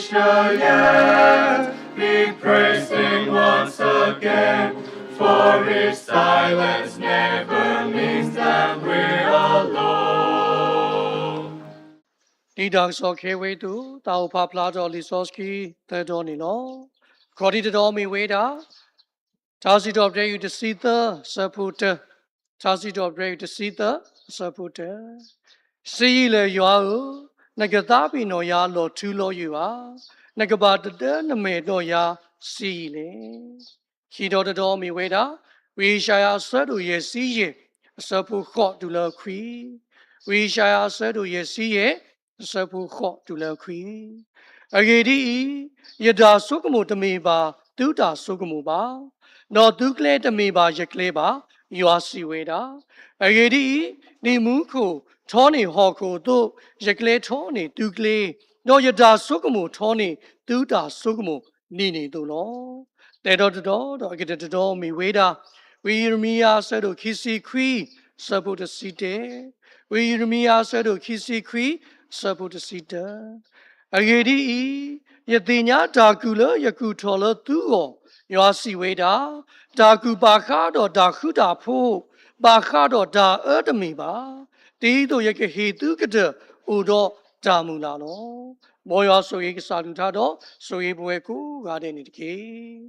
shall yet be praising once again, for his silence never means that we're alone. ဒ်တၢ်ကစီၣ်ခဲဝဲအသိး သးအိၣ်ဖးဖျါထီၣ်လံာ်စီဆှံသၢတီၤန့ၣ်လီၤ. အခီၣ်ထံးတတီၤမ့ၢ်ဝဲဒၣ် ထါစံးထီၣ်ပတြၢၤ တဆံသၢ အဆၢဖိတၢ, ထါစံးထီၣ်ပတြၢၤ တဆံသၢ အဆၢဖိတၢ, စံးယံာ်လၢယွၤဧၢ, နကသးပ့ၤနီၣ်ယၤလီၤထူလီၤယိာ်ဧါ, နကဘၣ်တဒၢနမဲာ်ဒီးယၤစံးယံာ်လဲၣ်. ခံတီၤတတီၤမ့ၢ်ဝဲဒၣ် ဝံယၡါယၤအဆၢဒိၣ်ယဲၢ်ဆံယဲၢ် အဆၢဖိဃိးတုၤလၢခွံ, ဝံယၡါယၤအဆၢဒိၣ်ယဲၢ်ဆံယဲၢ် အဆၢဖိဃိးတုၤလၢခွံ. အဂ့ၢ်ဒ်အံၤ, ယတၢ်ဆိကမိၣ်တမ့ၢ်ဘၣ်သုတၢ်ဆိကမိၣ်ဘၣ်, ဒီးသုကျဲတမ့ၢ်ဘၣ်ယကျဲဘၣ်, ယွၤစံးဝဲဒၣ်. အဂ့ၢ်ဒ်အံၤ, ဒ်မူခိၣ်ထီန့ၢ်ဟီၣ်ခိၣ်အသိး, ယကျဲထီန့ၢ်သုကျဲ, ဒီးယတၢ်ဆိကမိၣ်ထီန့ၢ်သုတၢ်ဆိကမိၣ်ဒ်န့ၣ်အသိးလီၤ. သၢတီၤတတီၤ ဒီးအကတၢၢ်တတီၤမ့ၢ်ဝဲဒၣ် ဝံယံးရမံယၤအဆၢဒိၣ်ခံဆံခွံ အဆၢဖိတဆံတၢ, ဝံယံးရမံယၤအဆၢဒိၣ်ခံဆံခွံ အဆၢဖိတဆံတၢ. အဂ့ၢ်ဒ်အံၤ, ယသ့ၣ်ညါတၢ်ကူၣ်လၢယကူၣ်ထီၣ်လၢသုဂီၢ်, ယွၤစံးဝဲဒၣ်, တၢ်ကူၣ်ဘၣ်ဃးဒီးတၢ်ဃူတၢ်ဖိး, ဘၣ်ဃးဒီးတၢ်အၢတမ့ၢ်ဘၣ်, ဒ်သိးယကဟ့ၣ်သုကတၢၢ်အိၣ်ဒီးတၢ်မုၢ်လၢ်လီၤ. မ်ယွၤဆိၣ်ဂ့ၤကစၢ်အကလုၢ်ကထါဒီး ဆိၣ်ဂ့ၤပဝဲကိးဂၤဒဲးန့ၣ်တက့ၢ်.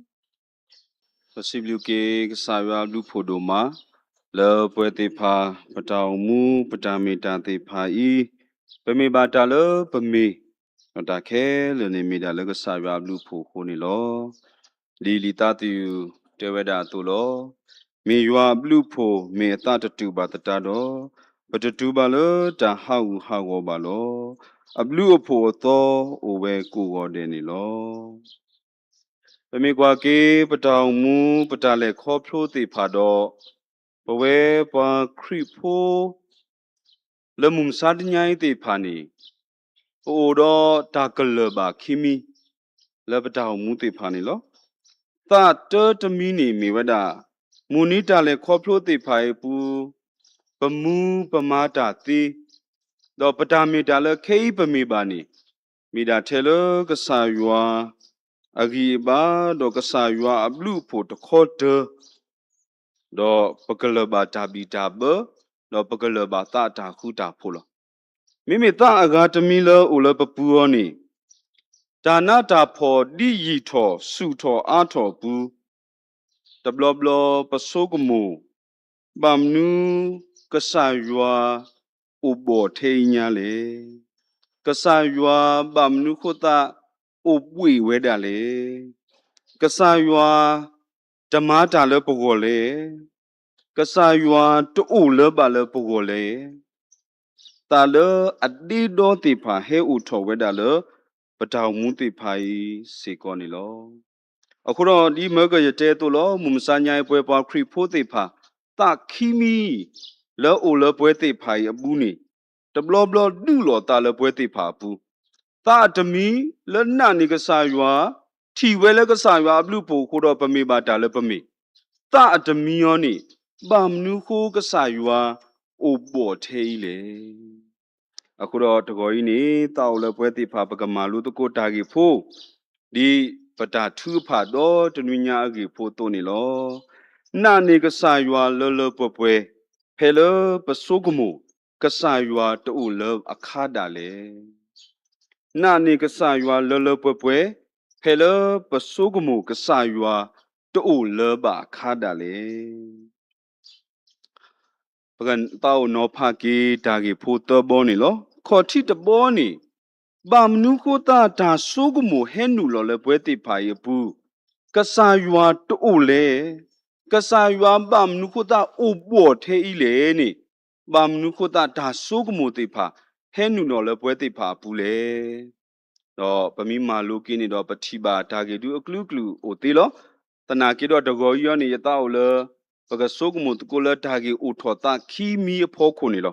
ပစံးဘျုးက့ၤကစၢ်ယွၤအဘျုးအဖှိၣ်ဒိၣ်မး လၢပဝဲသ့ၣ်တဖၣ် ပတၢ်အိၣ်မူ ပတၢ်မ့ၢ်တၢ်သ့ၣ်တဖၣ်အံၤ, ပမ့ၢ်ဘၣ်တၢ်လၢပမ့ၢ်, ဒီးတၢ်ခဲလၢာ်န့ၣ်မ့ၢ်ဒၣ်လၢကစၢ်ယွၤအဘျုးအဖှိၣ်အဃိန့ၣ်လီၤ. ဒ်လံာ်သးသယုၢ်တဲဝဲဒၣ်အသိးလီၤ. မ့ၢ်ယွၤအဘျုးအဖှိၣ်မ့ၢ်အသးတတုာ်ဘၣ်သတးဒီး, ပတတုၤဘၣ်လၢတၢ်ဟးဂူာ်ဟးဂီၤဘၣ်လီၤ. အဘျုးအဖှိၣ်အသီအိၣ်ဝဲကိးဂီၤဒဲးန့ၣ်လီၤ. ပမ့ၢ်ကွၢ်က့ၤ ပတၢ်အိၣ်မူ ပတၢ်လဲၤခီဖျိသ့ၣ်တဖၣ်ဒီး, ပဝဲပှၤခရံာ်ဖိ လၢမုၢ်မဆါတနံၤအံၤသ့ၣ်တဖၣ်န့ၣ်, ပအိၣ်ဒီးတၢ်ကလၢၢ်ဘၣ်ခံမံၤ လၢပတၢ်အိၣ်မူသ့ၣ်တဖၣ်န့ၣ်လီၤ. သးတၢတမံၤန့ၣ်မ့ၢ်ဝဲဒၣ်, မုၢ်နံၤတၢ်လဲၤခီဖျိသ့ၣ်တဖၣ်အံၤအပူၤ, ပမူပမၤတၢ်သ့, ဒီးပတၢ်မ့ၢ်တၢ်လၢခဲအံၤပမ့ၢ်ဘၣ်န့ၣ်, မ့ၢ်ဒၣ်ထဲလၢကစၢ်ယွၤအဂံၢ်အဘါ ဒီးကစၢ်ယွၤအဘျုးအဖှိၣ်တခီတၢၤ ဒီးပကလၢၢ်ဘၣ်တၢ်ဘံၣ်တၢ်ဘၢ, ဒီးပကလၢၢ်ဘၣ်သးတၢ်ဃူတၢ်ဖိးလီၤ. မ့မ့ၢ်သးအဂၤတမံၤလၢအိၣ်လၢပပူၤအီၤန့ၣ်, တၢ်နးတၢ်ဖှီၣ်ဒ်ယံာ်ထီၣ်ဆူၣ်ထီၣ်အါထီၣ်အပူၤ, တဘျီဘျီပဆိကမိၣ်, ဘၣ်မနုၤကစၢ်ယွၤအိၣ်ဘှီၣ်ထဲအံၤညါလဲၣ်. ကစၢ်ယွၤဘၣ်မနုၤဃိသးအိၣ်ဘှံးဝဲဒၣ်လဲၣ်. ကစၢ်ယွၤတမၤတၢ်လၢပဂီၢ်လဲၣ်. ကစၢ်ယွၤတအိၣ်လၢၤဘၣ်လၢပဂီၢ်လဲၣ်. သးလၢအဒ့ဒီသ့ၣ်တဖၣ်ဟဲအိၣ်ထီၣ်ဝဲဒၣ်လၢ ပတၢ်အိၣ်မူသ့ၣ်တဖၣ်အံၤစ့ၢ်ကီးန့ၣ်လီၤ. အဃိဒီးဒ်မၢကယတဲအသိးလီၤ, မုၢ်မဆါညါအံၤပဝဲပှၤခရံာ်ဖိသ့ၣ်တဖၣ်, သးခံမံၤလၢအိၣ်လၢပဝဲသ့ၣ်တဖၣ်အံၤအပူၤန့ၣ်, တဘျီဘျီဒုးလိာ်သးလၢပဝဲသ့ၣ်တဖၣ်အပူၤ, သးအတမံၤလၢနာ်န့ၢ်ကစၢ်ယွၤ, ထံၣ်ဝဲလၢကစၢ်ယွၤအဘျုးအဖှိၣ်အဃိဒီးပမ့ၢ်ဘၣ်တၢ်လၢပမ့ၢ်, သးအတမံၤအီၤန့ၣ်, ဘၣ်မနုၤဃိကစၢ်ယွၤအိၣ်ဘှီၣ်ထဲအံၤလဲၣ်. အဃိဒီးတဂီၤအံၤန့ၣ် သးအိၣ်လၢပဝဲသ့ၣ်တဖၣ်ပကမၤလိသကိးတၢ်ဂ့ၢ်ဖိ, ဒ်ပတၢ်ထုကဖၣ်ဒီတနွံညါအဂ့ၢ်ဖိအသိးန့ၣ်လီၤ. နာ်န့ၢ်ကစၢ်ယွၤလၢလၢပှဲၤပှဲၤ, ဖဲလၢပဆိကမိၣ်ကစၢ်ယွၤတအိၣ်လၢအခါဒၣ်လဲာ်. နာ်န့ၢ်ကစၢ်ယွၤလၢလၢပှဲၤပှဲၤ, ဖဲလၢပဆိကမိၣ်ကစၢ်ယွၤတအိၣ်လၢၤဘၣ်အခါဒၣ်လဲာ်. ပကသးအိၣ်နီၤဖးက့ၤတၢ်ဂ့ၢ်ဖိသၢဘီန့ၣ်လီၤ. ခီၣ်ထံးတဘီန့ၣ်, ဘၣ်မနုၤဃိသးတၢ်ဆိကမိၣ်ဟဲနုာ်လီၤလၢပဝဲသ့ၣ်တဖၣ်အံၤအပူၤ, ကစၢ်ယွၤတအိၣ်လဲၣ်. ကစၢ်ယွၤဘၣ်မနုၤဃိသးအိၣ်ဘှီၣ်ထဲအံၤလဲၣ်န့ၣ်, ဘၣ်မနုၤဃိသးတၢ်ဆိကမိၣ်သ့ၣ်တဖၣ် ဟဲနုာ်လီၤလၢပဝဲသ့ၣ်တဖၣ်အပူၤလဲၣ်. ဒီးပမ့ၢ်မၤလိက့ၤန့ၣ်ဒီး ပထံၣ်ဘၣ်တၢ်ဂ့ၢ်ဒုးအကလုာ်ကလုာ်အိၣ်သ့လီၤ. သနာ်က့ဒီးတဂီၤအံၤအီၤန့ၣ် ယသးအိၣ်လၢ ပကဆိကမိၣ်သကိးလၢတၢ်ဂ့ၢ်အိၣ်ထီၣ်သးခံမံၤအဖီခိၣ်န့ၣ်လီၤ.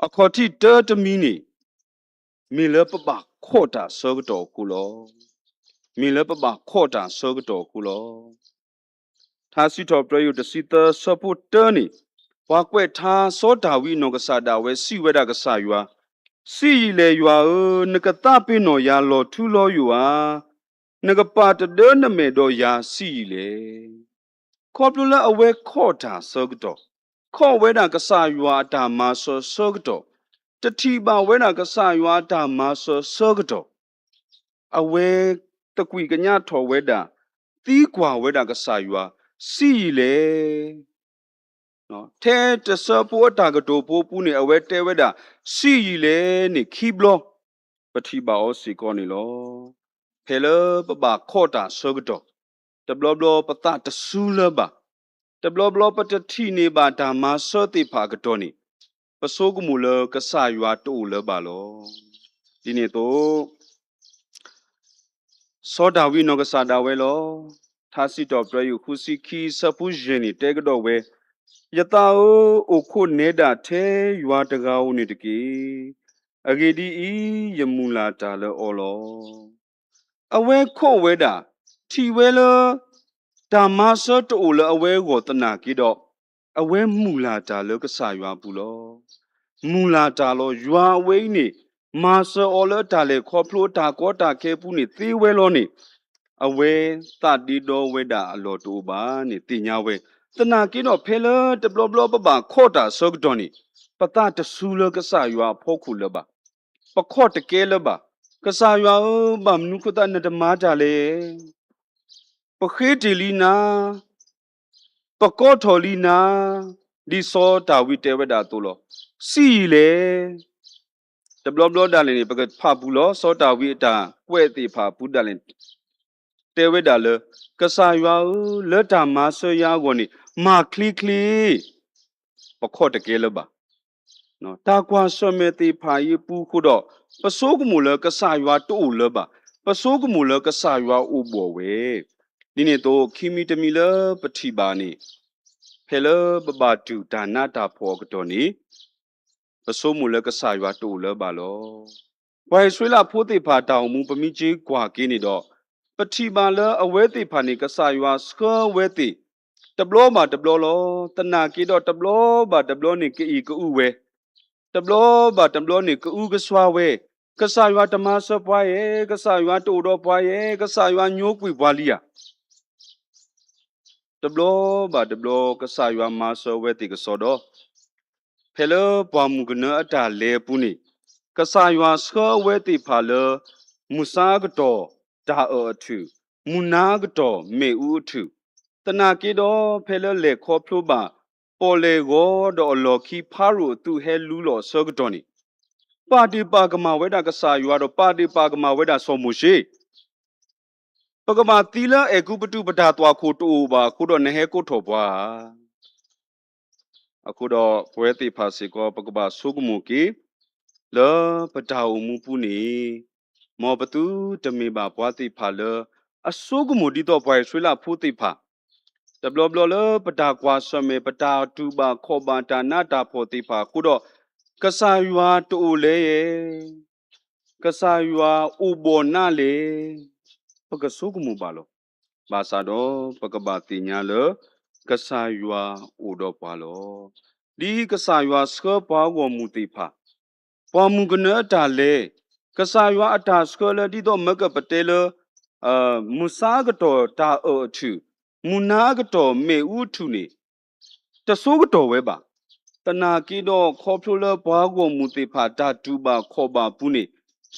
အခီၣ်ထံးတၢတမံၤန့ၣ်, မ့ၢ်လၢပဘၣ်ခိးတၢ်ဆၢကတီၢ်အဃိလီၤ. မ့ၢ်လၢပဘၣ်ခိးတၢ်ဆၢကတီၢ်အဃိလီၤ. ထါစံးထီၣ်ပတြၢၤယိာ်တဆံသၢဆၢဖိတၢန့ၣ်, ပှၤကွဲးထါစီၤဒၤဝံးအနီၢ်ကစၢ်ဒၣ်ဝဲစံးဝဲဒၣ်ကစၢ်ယွၤ, စံးယံာ်လဲၣ်ယွၤဧၢ, နကသးပ့ၤနီၣ်ယၤလီၤထူလီၤယိာ်ဧါ. နကပာ်တဒၢနမဲာ်ဒီးယၤစံးယံာ်လဲၣ်. ခီဖျိလၢအဝဲခီၣ်တၢ်ဆၢကတီၢ်, ခီၣ်ဝဲဒၣ်ကစၢ်ယွၤအတၢ်မၤစၢၤဆၢကတီၢ်, တထံၣ်ဘၣ်ဝဲဒၣ်ကစၢ်ယွၤအတၢ်မၤစၢၤဆၢကတီၢ်, အဝဲသကွံာ်ကညးထီၣ်ဝဲဒၣ်, သံကွၢ်ဝဲဒၣ်ကစၢ်ယွၤ, စံးယံာ်လဲၣ်. ထဲတဆၢဖိအတၢ်ကတိၤဖိပူၤန့ၣ် အဝဲတဲဝဲဒၣ်, စံးယံာ်လဲၣ်န့ၣ်ခံဘျီ, ပထံၣ်ဘၣ်အီၤစ့ၢ်ကီးန့ၣ်လီၤ. ဖဲလၢပဘၣ်ခီၣ်တၢ်ဆၢကတီၢ်, တဘျီဘျီပသးတစူၤလၢၤဘၣ်, တဘျီဘျီပတထံၣ်န့ၢ်ဘၣ်တၢ်မၤစၢၤသ့ၣ်တဖၣ်အကတီၢ်န့ၣ်, ပဆိကမိၣ်လၢကစၢ်ယွၤတအိၣ်လၢၤဘၣ်လီၤ. ဒ်န့ၣ်အသိး စီၤဒၤဝံးနီၢ်ကစၢ်ဒၣ်ဝဲလီၤ. ထါစံးထီၣ်ပတြၢၤ ယုၢ်ဃုဆံခံ ဆၢဖိယဲၢ်န့ၣ် တဲကဒီးဝဲ, ယသးဧၢ, အိၣ်ခိးနဲဒၣ်ထဲယွၤတဂၤဧိၤန့ၣ်တက့ၢ်. အဂ့ၢ်ဒ်အံၤ, ယမုၢ်လၢ်တၢ်လၢအီၤလီၤ. အဝဲခိးဝဲဒၣ်, ထံၣ်ဝဲလၢ တၢ်မၤစၢၤတအိၣ်လၢအဝဲအဂီၢ်သနာ်က့ဒီး, အဝဲမုၢ်လၢ်တၢ်လၢကစၢ်ယွၤအပူၤလီၤ. မုၢ်လၢ်တၢ်လီၤ. ယွၤအဝဲအံၤန့ၣ် မၤစၢၤအီၤလၢတၢ်လဲၤခီဖျိအတၢ်ကီတၢ်ခဲအပူၤန့ၣ်သ့ဝဲလီၤန့ၣ်, အဝဲသးဒ့ဒီဝဲဒၣ်အလီၢ်တအိၣ်ဘၣ်န့ၣ်သ့ၣ်ညါဝဲ. သနာ်က့ဒီး ဖဲလၢတဘျီဘျီပဘၣ်ခီၣ်တၢ်ဆၢကတီၢ်န့ၣ်, ပသးတစူၤလၢကစၢ်ယွၤအဖီခိၣ်လၢၤဘၣ်. ပခီၣ်တကဲလၢၤဘၣ်. ကစၢ်ယွၤဧၢ, ဘၣ်မနုၤအဃိသတးနတမၤတၢ်လဲၣ်. ပဃ့တ့ၢ်လံနၤ, ပကိးထီၣ်လံနၤ, ဒ်စီၤဒၤဝံးတဲဝဲဒၣ်အသိးလီၤ. စံးယံာ်လဲၣ်. တဘျီဘျီဒၣ်လဲာ်န့ၣ် ပကဖးပူၤလီၤ စီၤဒၤဝံးအတၢ်ကွဲးသ့ၣ်တဖၣ်အပူၤဒၣ်လဲာ်န့ၣ်, တဲဝဲဒၣ်လၢ ကစၢ်ယွၤဧၢ, လၢတၢ်မၤစၢၤယၤအဂီၢ်န့ၣ် မၤချ့ချ့ ပခီၣ်တကဲလၢၤဘၣ်. တၢ်ကွၢ်ဆၢၣ်မဲာ်သ့ၣ်တဖၣ်အံၤအပူၤအဃိဒီး, ပဆိကမိၣ်လၢကစၢ်ယွၤတအိၣ်လၢၤဘၣ်. ပဆိကမိၣ်လၢကစၢ်ယွၤအိၣ်ဘှီၣ်ဝဲ. ဒ်န့ၣ်အသိး ခံမံၤတမံၤလၢပထံၣ်ဘၣ်န့ၣ်, ဖဲလၢပဘၣ်တူၢ်တၢ်နးတၢ်ဖှီၣ်အကတီၢ်န့ၣ်, ပဆိကမိၣ်လၢကစၢ်ယွၤတအိၣ်လၢၤဘၣ်လီၤ. ပှၤအံၣ်စရ့လးဖိသ့ၣ်တဖၣ်အတၢ်အိၣ်မူ ပမ့ၢ်က့ၤကွၢ်က့ၤန့ၣ်ဒီး, ပထံၣ်ဘၣ်လၢအဝဲသ့ၣ်တဖၣ်န့ၣ် ကစၢ်ယွၤဆှၢဝဲသ့ၣ် တဘျီဘၣ်တဘျီလီၤ. သနာ်က့ဒီး တဘျီဘၣ်တဘျီန့ၣ် ကအံၣ်ကအုဝဲ, တဘျီဘၣ်တဘျီန့ၣ် ကအုကစွါဝဲ, ကစၢ်ယွၤတမၤစၢၤပှၤယဲ, ကစၢ်ယွၤတအိၣ်ဒီးပှၤယဲ, ကစၢ်ယွၤညိကွံာ်ပှၤလံဧါ. တဘျီဘၣ်တဘျီ ကစၢ်ယွၤမၤစၢၤဝဲသ့ၣ်ကစီဒီ, ဖဲလၢပှၢ်မုၢ်ကနၢအတၢ်လဲၤအပူၤန့ၣ်, ကစၢ်ယွၤဆှၢအဝဲသ့ၣ်တဖၣ်လၢ မုၢ်ဆါအကတီၢ်တၢ်အၢၣ်အထူၣ်, မုၢ်နၤအကတီၢ်မ့ၣ်အူအထူၣ်, သနာ်က့ဒီး ဖဲလၢလဲၤခီဖျိဘၣ် ပီၣ်လဲၣ်ဂီၤဒီးအလီၢ်ခံဖၤရိၤအသုးဟဲလူလီၤအဆၢကတီၢ်န့ၣ်, ပာ်ဒ့ၣ်ပာ်ကမၣ်ဝဲဒၣ်ကစၢ်ယွၤဒီး ပာ်ဒ့ၣ်ပာ်ကမၣ်ဝဲဒၣ်စီၤမိၤၡ့ ပကဘၣ်သံလၢအဲၤကူပတူး ပတၢ်သွၣ်ခိၣ်တအိၣ်ဘၣ်အဃိဒီး နဟဲကိးထီၣ်ပှၤဧါ. အဃိဒီးပဝဲသ့ၣ်တဖၣ်စ့ၢ်ကီး ပကဘၣ်ဆိကမိၣ်က့ၤ လၢပတၢ်အိၣ်မူပူၤန့ၣ်, မ်ပသုတမ့ၢ်ဘၣ်ပှၤသ့ၣ်တဖၣ်လၢ အဆိကမိၣ်ဒ်သိးပှၤအံၣ်စရ့လးဖိသ့ၣ်တဖၣ်, တဘျီဘျီလၢပတၢ်ကွၢ်ဆၢၣ်မဲာ် ပတၢ်တူၢ်ဘၣ်ခီၣ်ဘၣ်တၢ်နးတၢ်ဖှီၣ်သ့ၣ်တဖၣ်အဃိဒီး, ကစၢ်ယွၤတအိၣ်လဲၣ် ကစၢ်ယွၤအိၣ်ဘှီၣ်နၤလဲၣ်, ပကဆိကမိၣ်ဘၣ်လီၤ. ဘၣ်ဆၣ်ဒီးပကဘၣ်သ့ၣ်ညါလၢ ကစၢ်ယွၤအိၣ်ဒီးပှၤလီၤ. ဒ်ကစၢ်ယွၤဆှၢပှၤဂီၢ်မုၢ်သ့ၣ်တဖၣ်, ပှၢ်မုၢ်ကနၢအတၢ်လဲၤ, ကစၢ်ယွၤအတၢ်ဆှၢလၢဒ်သိးမၢကပတဲလၢ မုၢ်ဆါအကတီၢ်တၢ်အၢၣ်အထူၣ်, မုၢ်နၤအကတီၢ်မ့ၣ်အူအထူၣ်န့ၣ် တဆိကတီၢ်ဝဲဘၣ်. သနာ်က့ဒီး ခီဖျိလၢပှၤဂီၢ်မုၢ်သ့ၣ်တဖၣ်တၢ်တူၢ်ဘၣ်ခီၣ်ဘၣ်အပူၤန့ၣ်,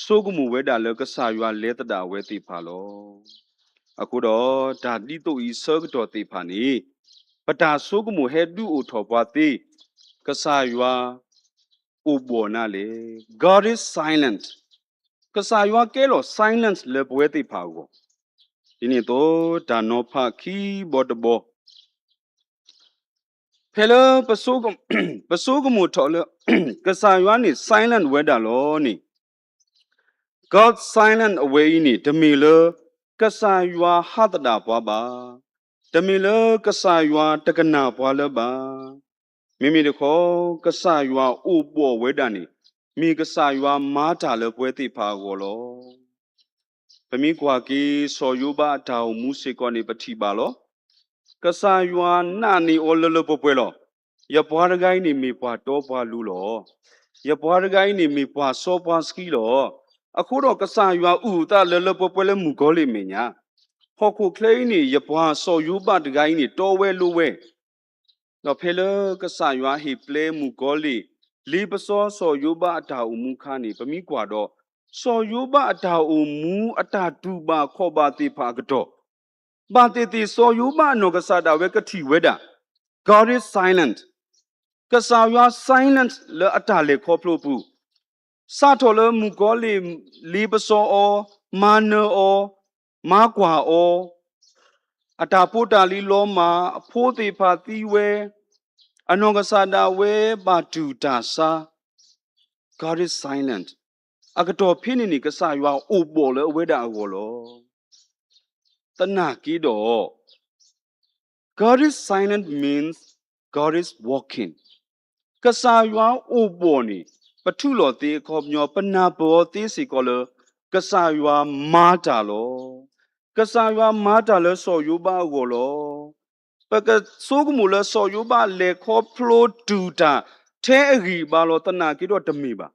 ဆိကမိၣ်ဝဲဒၣ်လၢကစၢ်ယွၤလဲၤသဒၣ်အဝဲသ့ၣ်တဖၣ်လီၤ. အဃိဒီးတၢ်ဒ်သိးအံၤဆၢကတီၢ်သ့ၣ်တဖၣ်န့ၣ်, ပတၢ်ဆိကမိၣ်ဟဲဒုးအိၣ်ထီၣ်ပှၤသ့, ကစၢ်ယွၤအိၣ်ဘှီၣ်နၤလဲၣ်, God is silent, ကစၢ်ယွၤကဲလီၤ silent လၢပဝဲသ့ၣ်တဖၣ်အဂီၢ်. ဒ်န့ၣ်အသိး တၢ်နီၤဖးခံဘီတဘီ ဖဲလၢ ပဆိကမိၣ်ထီၣ်လၢ ကစၢ်ယွၤန့ၣ် silent ဝဲဒၣ်လီၤန့ၣ်, God silent အဝဲအံၤန့ၣ် တမ့ၢ်လၢ ကစၢ်ယွၤဟးသဒၣ်ပှၤဘၣ်. တမ့ၢ်လၢကစၢ်ယွၤတကနၣ်ပှၤလၢၤဘၣ်. မ့မ့ၢ်တခီ ကစၢ်ယွၤအိၣ်ဘှီၣ်ဝဲဒၣ်န့ၣ် မ့ၢ်ကစၢ်ယွၤမၤတၢ်လၢပဝဲသ့ၣ်တဖၣ်အဂီၢ်လီၤ. ပမ့ၢ်ကွၢ်က့ၤ စီၤယိၤဘးအတၢ်အိၣ်မူစ့ၢ်ကီးန့ၣ် ပထံၣ်ဘၣ်လီၤ. ကစၢ်ယွၤနာ်န့ၢ်အီၤလၢလၢပှဲၤပှဲၤလီၤ. ယပှၤတဂၤအံၤန့ၣ်မ့ၢ်ပှၤတီပှၤလိၤလီၤ. ယပှၤတဂၤအံၤန့ၣ် မ့ၢ်ပှၤစီပှၤဆှံလီၤ. အဃိဒီးကစၢ်ယွၤအုၣ်အသးလၢလၢပှဲၤပှဲၤလၢမုၣ်ကီၤလံၢ်အမဲာ်ညါ, ဟီၣ်ခိၣ်ချၢအံၤန့ၣ် ယပှၤစီၤယိဘးတဂၤအံၤန့ၣ် တီဝဲလိဝဲ, ဒီးဖဲလၢကစၢ်ယွၤဟ့ၣ်ပျဲမုၣ်ကီၤလံၢ် လ့ပစီစီၤယိဘးအတၢ်အိၣ်မူအခါန့ၣ် ပမ့ၢ်ကွၢ်ဒီး စီၤယိဘးအတၢ်အိၣ်မူအတၢ်တူၢ်ဘၣ်ခီၣ်ဘၣ်သ့ၣ်တဖၣ်အကတီၢ်, ဘၣ်သ့ၣ်သ့ၣ်စီၤယိဘးအနီၢ်ကစၢ်ဒၣ်ဝဲကထံၣ်ဝဲဒၣ် God is silent. ကစၢ်ယွၤ silent လၢအတၢ်လဲၤခီဖျိအပူၤ, စးထီၣ်လၢမုၣ်ကီၤလံၢ် လ့ပစီအီၤ, မၤနၢၤအီၤ, မၤကွၢ်အီၤ, အတၢ်ဖိတၢ်လံၤလီၤမၢ်, အဖိသ့ၣ်တဖၣ်သံဝဲ, အနီၢ်ကစၢ်ဒၣ်ဝဲဘၣ်တူၢ်တၢ်ဆါ, God is silent. အကတီၢ်ဖဲန့ၣ်န့ၣ် ကစၢ်ယွၤအိၣ်ဘှီၣ်လၢအဝဲဒၣ်အဂီၢ်လီၤ. သနာ်က့ဒီး God is silent means God is working. ကစၢ်ယွၤအိၣ်ဘှီၣ်န့ၣ် ပထူးလီၤသ့အခီပညီ ပနၢ်ပၢၢ်အီၤသ့စ့ၢ်ကီးလၢ ကစၢ်ယွၤမၤတၢ်လီၤ. ကစၢ်ယွၤမၤတၢ်လၢစီၤယိဘးအဂီၢ်လီၤ. ပကဆိကမိၣ်လၢစီၤယိဘးလဲၤခီဖျိတူၢ်တၢ်ထဲအဂံၢ်အဘါလီၤ, သနာ်က့ဒီးတမ့ၢ်ဘၣ်.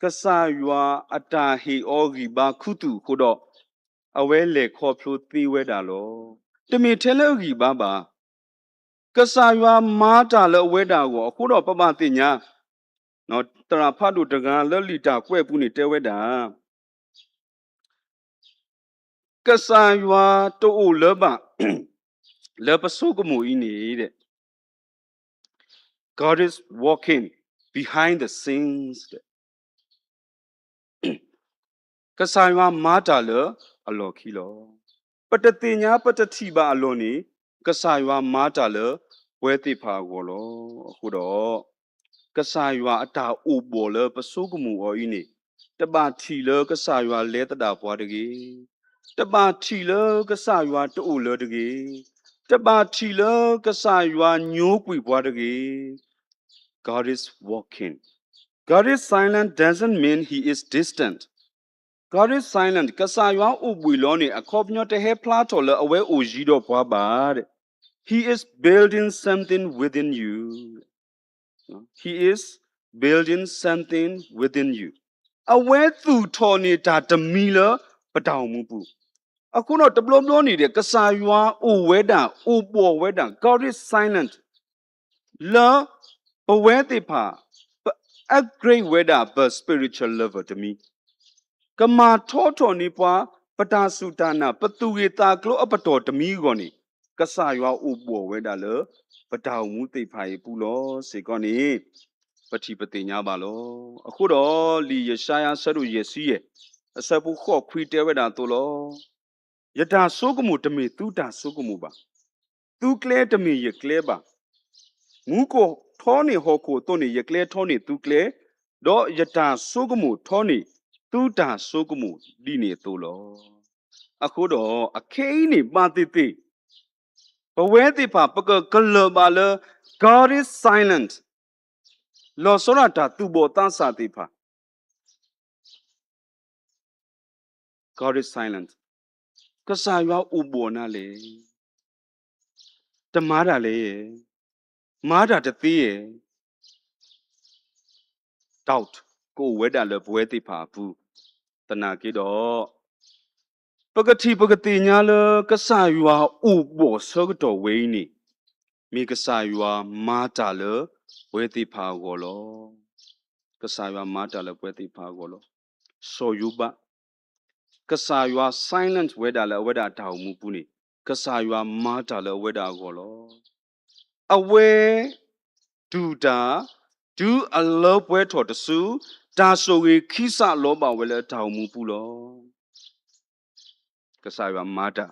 ကစၢ်ယွၤအတၢ်ဟ့ၣ်အီၤဂံၢ်ဘါခူသူၣ်အဃိဒီး အဝဲလဲၤခီဖျိသ့ဝဲဒၣ်လီၤ. တမ့ၢ်ထဲလၢအဂံၢ်ဘါဘၣ်. ကစၢ်ယွၤမၤတၢ်လၢအဝဲဒၣ်အဂီၢ်အဃိဒီး ပဘၣ်သ့ၣ်ညါ, သရၣ်ဖးဒိၣ်တဂၤလၢလံာ်တၢ်ကွဲးအပူၤန့ၣ်တဲဝဲဒၣ် ကစၢ်ယွၤတအိၣ်လၢၤဘၣ် လၢပဆိကမိၣ်အံၤန့ၣ် God is working behind the scenes. ကစၢ်ယွၤမၤတၢ်လၢအလီၢ်ခံလီၤ. ပတသ့ၣ်ညါ ပတထံၣ်ဘၣ်အလီၢ်န့ၣ် ကစၢ်ယွၤမၤတၢ်လၢပဝဲသ့ၣ်တဖၣ်အဂီၢ်လီၤ. အဃိဒီး ကစၢ်ယွၤအတၢ်အိၣ်ဘှီၣ်လၢပဆိကမိၣ်အီၤအံၤန့ၣ် တဘၣ်ထံၣ်လၢကစၢ်ယွၤလဲၤသဒၣ်ပှၤတဂ့ၤ, တဘၣ်ထံၣ်လၢကစၢ်ယွၤတအိၣ်လၢၤတဂ့ၤ, တဘၣ်ထံၣ်လၢကစၢ်ယွၤညိကွံာ်ပှၤတဂ့ၤ. God is working. God is silent doesn't mean he is distant. God is silent. ကစၢ်ယွၤအိၣ်ဘှံးလီၤန့ၣ် အခီပညီတဟဲဖျါထီၣ်လၢအဝဲအိၣ်ယံၤဒီးပှၤဘၣ်. He is building something within you. He is building something within you. အဝဲသူၣ်ထီၣ်န့ၢ်တၢ်တမံၤလၢပတၢ်အိၣ်မူပူၤ. အဃိဒီးတဘျီဘျီန့ၣ်ဒီး ကစၢ်ယွၤအိၣ်ဝဲဒၣ် အိၣ်ဘှီၣ်ဝဲဒၣ် God is silent လၢပဝဲသ့ၣ်တဖၣ် ပ upgrade ဝဲဒၣ်ပ spiritual level တမံၤ, ကမၤထီထီၣ်န့ၢ်ပှၤ ပတၢ်စူၢ်တၢ်နာ် ပသူၣ်ဂ့ၢ်သးကျိၤအပတီၢ်တမံၤအဂီၢ်န့ၣ် ကစၢ်ယွၤအိၣ်ဘှီၣ်ဝဲဒၣ်လၢ ပတၢ်အိၣ်မူသ့ၣ်တဖၣ်အံၤအပူၤလီၤ. စ့ၢ်ကီးန့ၣ် ပထံၣ်ပသ့ၣ်ညါဘၣ်လီၤ. အဃိဒီးလံာ်ယၡါယၤအဆၢဒိၣ်ယဲၢ်ဆံယဲၢ် အဆၢဖိဃိးခွံတဲဝဲဒၣ်အသိးလီၤ. ယတၢ်ဆိကမိၣ်တမ့ၢ်သုတၢ်ဆိကမိၣ်ဘၣ်, သုကျဲတမ့ၢ်ယကျဲဘၣ်. မူခိၣ်ထီန့ၢ်ဟီၣ်ခိၣ်အသိးန့ၣ် ယကျဲထီန့ၢ်သုကျဲ, ဒီးယတၢ်ဆိကမိၣ်ထီန့ၢ်သုတၢ်ဆိကမိၣ် ဒ်န့ၣ်အသိးလီၤ. အဃိဒီး အခဲအံၤန့ၣ် ဘၣ်သ့ၣ်သ့ၣ် ပဝဲသ့ၣ်တဖၣ် ပကကလၢၢ်ဘၣ်လၢ God is silent လီၤဆီဒၣ်တၢ်သူၣ်ဘီၣ်သးစၢ်သ့ၣ်တဖၣ် God is silent. ကစၢ်ယွၤအိၣ်ဘှီၣ်နၤလဲၣ်. တမၤတၢ်လဲၣ်. မၤတၢ်တသ့ဧါ. Doubt ကအိၣ်ဝဲဒၣ်လၢပဝဲသ့ၣ်တဖၣ်အပူၤ, သနာ်က့ဒီး ပကထံၣ်ပကသ့ၣ်ညါလၢကစၢ်ယွၤအိၣ်ဘှီၣ်ဆၢကတီၢ်ဝဲအံၤန့ၣ် မ့ၢ်ကစၢ်ယွၤမၤတၢ်လၢပဝဲသ့ၣ်တဖၣ်အဂီၢ်လီၤ. ကစၢ်ယွၤမၤတၢ်လၢပဝဲသ့ၣ်တဖၣ်အဂီၢ်လီၤ. စီၤယိၤဘး, ကစၢ်ယွၤ silent ဝဲဒၣ်လၢအဝဲဒၣ်အတၢ်အိၣ်မူပူၤန့ၣ် ကစၢ်ယွၤမၤတၢ်လၢအဝဲဒၣ်အဂီၢ်လီၤ. အဝဲ တူၢ်တၢ် တုၤအလၢပှဲၤထီၣ်တစု, တၢ်ဆိၣ်ဂ့ၤခံစးလီၤဘၣ်ဝဲလၢအတၢ်အိၣ်မူပူၤလီၤ. ကစၢ်ယွၤမၤတၢ်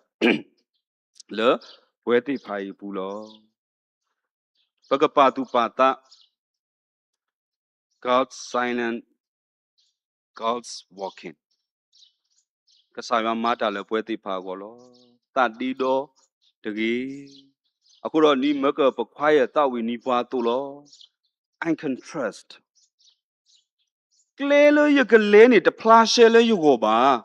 လၢပဝဲသ့ၣ်တဖၣ်အံၤအပူၤလီၤ. ပကပာ်သူၣ်ပာ်သး God's silent, God's working. ကစၢ်ယွၤမၤတၢ်လၢပဝဲသ့ၣ်တဖၣ်အဂီၢ်လီၤ. သးဒ့ဒီတဂ့ၤ. အဃိဒီး နံၤမၢကပ choir သးဝံၣ်နံၤပှၤအသိးလီၤ. I can trust. ကျဲလၢယကလဲၤန့ၣ် တဖျါရှဲလၢယဂီၢ်ဘၣ်.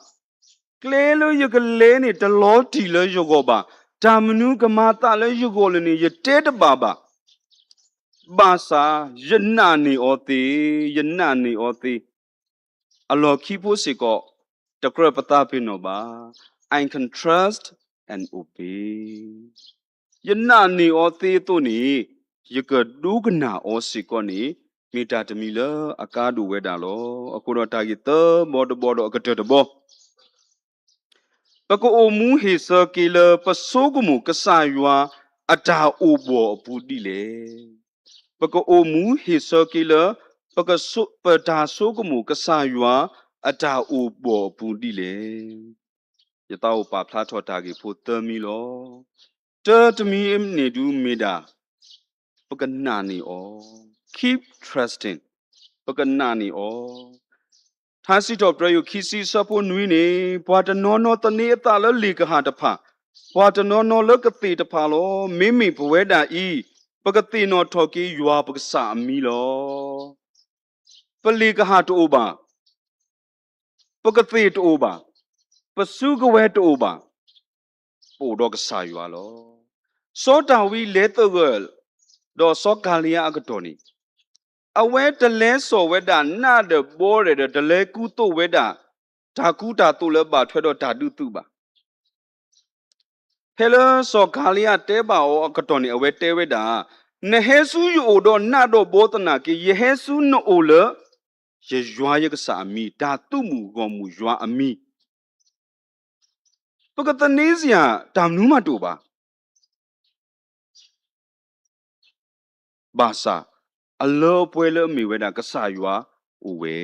ကျဲလၢယကလဲၤန့ၣ် တလီၤတံၢ်လၢယဂီၢ်ဘၣ်. တၢ်မနုၤကမၤသးလၢယဂီၢ်လဲၣ်န့ၣ် ယတဲတဘၣ်ဘၣ်. ဘၣ်ဆၣ်ယနာ်န့ၢ်အီၤသ့, ယနာ်န့ၢ်အီၤသ့, အလီၢ်ခံဖိစ့ၢ်ကီး တကြၢးပသးပ့ၤနီၣ်ဘၣ်. I can trust and obey. ယနာ်န့ၢ်အီၤသ့အသိးန့ၣ် ယကဒိကနၣ်အီၤစ့ၢ်ကီးန့ၣ် မ့ၢ်တၢ်တမံၤလၢအကါဒိၣ်ဝဲဒၣ်လီၤ. အဃိဒီးတၢ်ဂ့ၢ်သၢဘီတဘီဒီးအကတၢၢ်တဘီ ပကအိၣ်မူဟ့ၣ်ဆၢက့ၤလၢပဆိကမိၣ်ကစၢ်ယွၤအတၢ်အိၣ်ဘှီၣ်အပူၤဒ်လဲၣ်. ပကအိၣ်မူဟ့ၣ်ဆၢက့ၤလၢ ပကဆိ-, ပတၢ်ဆိကမိၣ်ကစၢ်ယွၤအတၢ်အိၣ်ဘှီၣ်အပူၤဒ်လဲၣ်. ယသးအိၣ်ပာ်ဖျါထီၣ်တၢ်ဂ့ၢ်ဖိသၢမံၤလီၤ. တၢတမံၤန့ၣ်ဒုးမ့ၢ်ဒၣ် ပကနာ်န့ၢ်အီၤ, keep trusting, ပကနာ်န့ၢ်အီၤ. ထါစံးထီၣ်ပတြၢၤယိၣ်ခံဆံအဆၢဖိနွံန့ၣ် ပှၤတနီၤနီၤသန့ၤအသးလၢလ့ၣ်ကဟၣ်တဖၣ်, ပှၤတနီၤနီၤလၢကသ့ၣ်တဖၣ်လီၤ. မ့မ့ၢ်ပဝဲဒၣ်အံၤ ပကသ့ၣ်နီၣ်ထီၣ်က့ၤယွၤပကစၢ်အမံၤလီၤ. ပလ့ၣ်ကဟၣ်တအိၣ်ဘၣ်, ပကသ့ၣ်တအိၣ်ဘၣ်, ပစုကဝဲၤတအိၣ်ဘၣ်, ပအိၣ်ဒီးကစၢ်ယွၤလီၤ. စီၤဒၤဝံးလဲၤသဂၢၢ် ဒီးစီၤကၤလံယါအကတီၢ်န့ၣ် အဝဲတလဲစီၣ်ဝဲဒၣ်နးဒီးဘီဒီး တလဲကူသိးဝဲဒၣ် တၢ်ကူတၢ်သိးလၢဘၣ်ထွဲဒီးတၢ်ဒုးသုးဘၣ်. ဖဲလၢစီၤကၤလံယါတဲဘၣ်အီၤအကတီၢ်န့ၣ် အဝဲတဲဝဲဒၣ်, နဟဲဆူယအိၣ်ဒီးနးဒီးဘီသနာ်က့ ယဟဲဆူနအိၣ်လၢ ယယွၤယကစၢ်အမံၤ, တၢ်သုးမုၢ်ဂီၢ်မုၢ်ယွၤအမံၤ ပကသန့ၤစ့ၢ်တၢ်မနုၤမးတအိၣ်ဘၣ်. ဘၣ်ဆၣ် အလၢအပှဲၤလၢအမ့ၢ်ဝဲဒၣ်ကစၢ်ယွၤအိၣ်ဝဲ.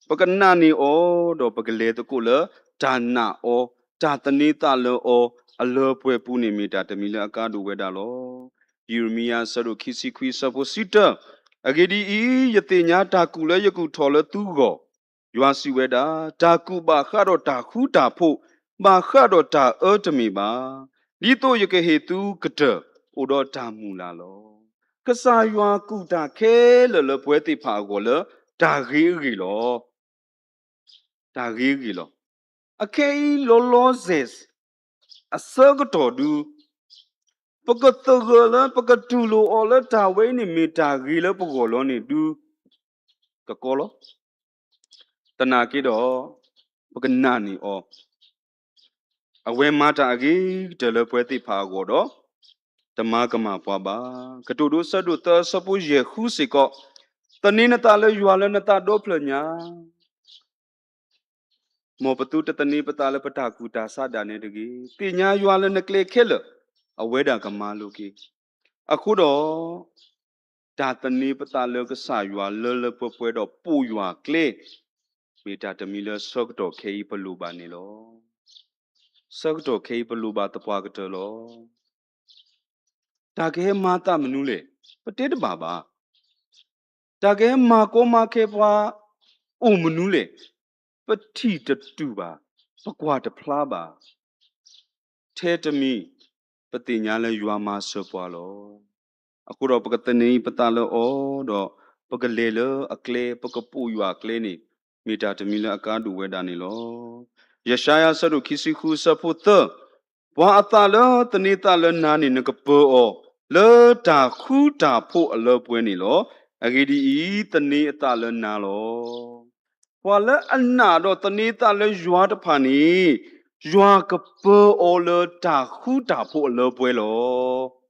ပကနာ်န့ၢ်အီၤ ဒီးပကလဲၤသကိးလၢ တၢ်နာ်အီၤ, တၢ်သန့ၤသးလၢအီၤ အလၢအပှဲၤပူၤန့ၣ် မ့ၢ်တၢ်တမံၤလၢအကါဒိၣ်ဝဲဒၣ်လီၤ. ယံးရမံယၤအဆၢဒိၣ်ခံဆံခွံအဆၢဖိတဆံတၢ, အဂ့ၢ်ဒ်အံၤ, ယသ့ၣ်ညါတၢ်ကူၣ်လၢယကူၣ်ထီၣ်လၢသုဂီၢ်, ယွၤစံးဝဲဒၣ်, တၢ်ကူၣ်ဘၣ်ဃးဒီးတၢ်ဃူတၢ်ဖိး, ဘၣ်ဃးဒီးတၢ်အၢတမ့ၢ်ဘၣ်, ဒ်သိးယကဟ့ၣ်သုကတၢၢ်အိၣ်ဒီးတၢ်မုၢ်လၢ်လီၤ. ကစၢ်ယွၤကူၣ်တၢ်ခဲလၢာ်လၢပဝဲသ့ၣ်တဖၣ်အဂီၢ်လၢ တၢ်ဂ့ၤအဂ့ၢ်လီၤ. တၢ်ဂ့ၤအဂ့ၢ်လီၤ. အခဲအံၤ လီၤလီၤဆဲးဆဲး အဆၢကတီၢ်ဒုး ပကသဂၢၢ်လၢပကတူၢ်လိာ်အီၤလၢတၢ်ဝဲအံၤန့ၣ်မ့ၢ်တၢ်ဂ့ၤလၢပဂီၢ်လီၤန့ၣ်ဒုး ကကီလီၤ. သနာ်က့ဒီး ပကနာ်န့ၢ်အီၤ အဝဲမၤတၢ်အဂ့ၤကတၢၢ်လၢပဝဲသ့ၣ်တဖၣ်အဂီၢ်ဒီး တမၤကမၣ်ပှၤဘၣ်. ကတိၤဒိအဆၢဒိၣ်သၢအဆၢဖိယဲၢ်ဃုစ့ၢ်ကီး, သန့ၤနသးလၢယွၤလၢနသးဒီဖျၢၣ်ညါ မ်ပသုတသန့ၤပသးလၢပတၢ်ကူၣ်တၢ်ဆးဒၣ်နဲတဂ့ၤ. သ့ၣ်ညါယွၤလၢနကျဲခဲလၢာ် အဝဲဒၣ်ကမၤလိၤက့ၤ. အဃိဒီး တၢ်သန့ၤပသးလၢကစၢ်ယွၤလၢလၢပှဲၤပှဲၤဒီးပိာ်ယွၤကျဲ မ့ၢ်တၢ်တမံၤလၢဆၢကတီၢ်ခဲအံၤပလိၣ်ဘၣ်န့ၣ်လီၤ. ဆၢကတီၢ်ခဲအံၤပလိၣ်ဘၣ်သပှၢ်ကတၢၢ်လီၤ. တၢ်ကဟဲမၤသးမနုၤလဲၣ်, ပတဲတဘၣ်ဘၣ်. တၢ်ကဟဲမၤကီမၤခဲပှၤ အိၣ်မနုၤလဲၣ်, ပထံၣ်တတုၤဘၣ်, ပကွၢ်တဖျါဘၣ်. ထဲတမံၤ ပသ့ၣ်ညါလၢယွၤမၤစၢၤပှၤလီၤ. အဃိဒီးပကသန့ၤပသးလၢအီၤဒီး ပကလဲၤလၢအကျဲ, ပကပိာ်ယွၤအကျဲန့ၣ် မ့ၢ်တၢ်တမံၤလၢအကါဒိၣ်ဝဲဒၣ်န့ၣ်လီၤ. ယၡါယၤအဆၢဒိၣ်ခံဆံဃုအဆၢဖိသၢ, ပှၤအသးလၢသန့ၤသးလၢနၤန့ၣ် နကပၢၤအီၤ လၢတၢ်ဃူတၢ်ဖိးအလၢပှဲၤန့ၣ်လီၤ. အဂ့ၢ်ဒ်အံၤ, သန့ၤအသးလၢနၤလီၤ. ပှၤလၢအနာ်ဒီးသန့ၤသးလၢယွၤတဖၣ်န့ၣ် ယွၤကပၢၤအီၤလၢတၢ်ဃူတၢ်ဖိးအလၢပှဲၤလီၤ.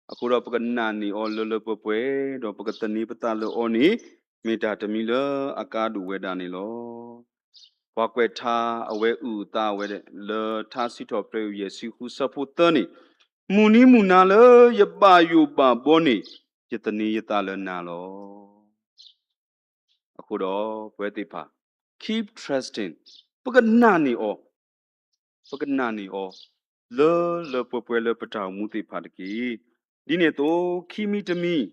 အဃိဒီးပကနာ်န့ၢ်အီၤလၢလၢပှဲၤပှဲၤ, ဒီးပကသန့ၤပသးလၢအီၤန့ၣ် မ့ၢ်တၢ်တမံၤလၢအကါဒိၣ်ဝဲဒၣ်န့ၣ်လီၤ. ပှၤကွဲးထါအဝဲအုၣ်အသးဝဲလၢထါစံးထီၣ်ပတြၢၤယဲၢ်ဆံဃုအဆၢဖိသၢန့ၣ်, မုၢ်နံၤမုၢ်နၤလၢယဘၣ်ယိၣ်ဘၣ်ဘီန့ၣ် ယသန့ၤယသးလၢနၤလီၤ. အဃိဒီးပဝဲသ့ၣ်တဖၣ် keep trusting, ပကနာ်န့ၢ်အီၤ, ပကနာ်န့ၢ်အီၤ လၢလၢပှဲၤပှဲၤလၢပတၢ်အိၣ်မူသ့ၣ်တဖၣ်တက့ၢ်. ဒ်န့ၣ်အသိး ခံမံၤတမံၤ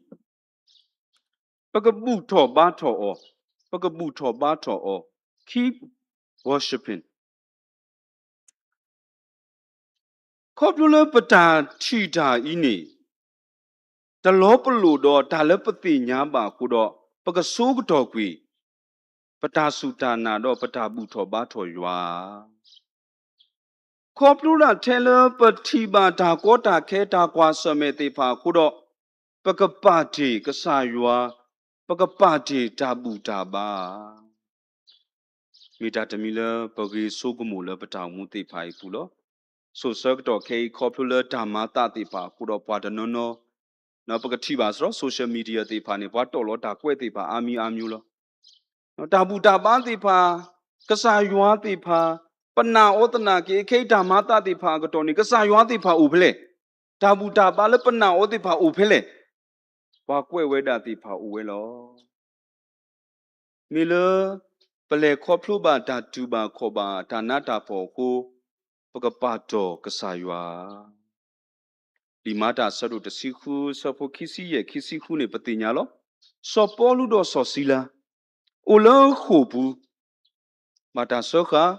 ပကဘူၣ်ထီၣ်ဘါထီၣ်အီၤ, ပကဘူၣ်ထီၣ်ဘါထီၣ်အီၤ, keep worshiping. ခီဖျိလၢပတၢ်ထံၣ်တၢ်အံၤန့ၣ် တလီၤပလိာ်ဒီးတၢ်လၢပသ့ၣ်ညါဘၣ်အဃိဒီး ပကဆိကတီၢ်ကွံာ် ပတၢ်စူၢ်တၢ်နာ်ဒီးပတၢ်ဘူၣ်ထီၣ်ဘါထီၣ်ယွၤ ခီဖျိဒၣ်ထဲလၢပထံၣ်ဘၣ်တၢ်ကီတၢ်ခဲတၢ်ကွၢ်ဆၢၣ်မဲာ်သ့ၣ်တဖၣ်အဃိဒီး ပကပာ်တ့ၢ်ကစၢ်ယွၤ, ပကပာ်တ့ၢ်တၢ်ဘူၣ်တၢ်ဘါဧါ. မ့ၢ်တၢ်တမံၤလၢပဂ့ၤဆိကမိၣ်လၢပတၢ်အိၣ်မူသ့ၣ်တဖၣ်အံၤအပူၤလီၤ. ဆိးဆၢကတီၢ်ခဲအံၤ ခီဖျိလၢတၢ်မၤသးသ့ၣ်တဖၣ်အဃိဒီး ပှၤတနီၤနီၤ ပကထံၣ်ဘၣ်စ့ၢ်ကီး social media သ့ၣ်တဖၣ်န့ၣ် ပှၤတီၣ်လီၤတၢ်ကွဲးသ့ၣ်တဖၣ်အါမံၤအါမံၤလီၤ. တၢ်ဘူၣ်တၢ်ဘါသ့ၣ်တဖၣ်, ကစၢ်ယွၤသ့ၣ်တဖၣ်, ပနာ်အီၤသနာ်က့ ခဲအံၤတၢ်မၤသးသ့ၣ်တဖၣ်အကတီၢ်န့ၣ် ကစၢ်ယွၤသ့ၣ်တဖၣ်အိၣ်ဖဲလဲၣ်. တၢ်ဘူၣ်တၢ်ဘါလၢပနာ်အီၤသ့ၣ်တဖၣ်အိၣ်ဖဲလဲၣ်. ပှၤကွဲးဝဲဒၣ်သ့ၣ်တဖၣ်အိၣ်ဝဲလီၤ. မ့ၢ်လၢ ပလဲၤခီဖျိဘၣ်တၢ်တူၢ်ဘၣ်ခီၣ်ဘၣ်တၢ်နးတၢ်ဖှီၣ်အဃိ, ပကပာ်တီၢ်ကစၢ်ယွၤ. လံာ်မၤတၢ်အဆၢဒိၣ်တဆံဃု အဆၢဖိခံဆံယဲၢ် ခံဆံဃုန့ၣ် ပသ့ၣ်ညါလီၤ. စီၤပီလူးဒီးစီၤစံလၤ အိၣ်လၢဃိာ်ပူၤ, ဘၣ်တၢ်စၢဃာ်,